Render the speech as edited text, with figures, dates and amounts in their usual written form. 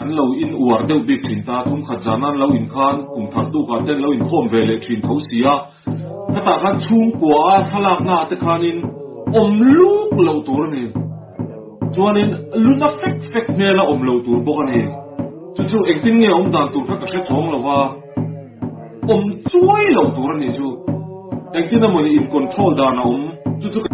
An lo in uar deuh bik thin ta, tum khat zan an lo in khan kum thar tukah te an lo inkhawm ve leh thin tho si a, khatah khan chhungkua a thlalakna ah te khanin awm luk loh tur a ni. Chuanin luna fek fek hmel a awm lo tur bawk a ni. Chu chu engtin nge awm dan tur kha ka hre chhawng lo va, awm chuai lo tur a ni chu. Engtin emawni in control dan a awm chu chu ka.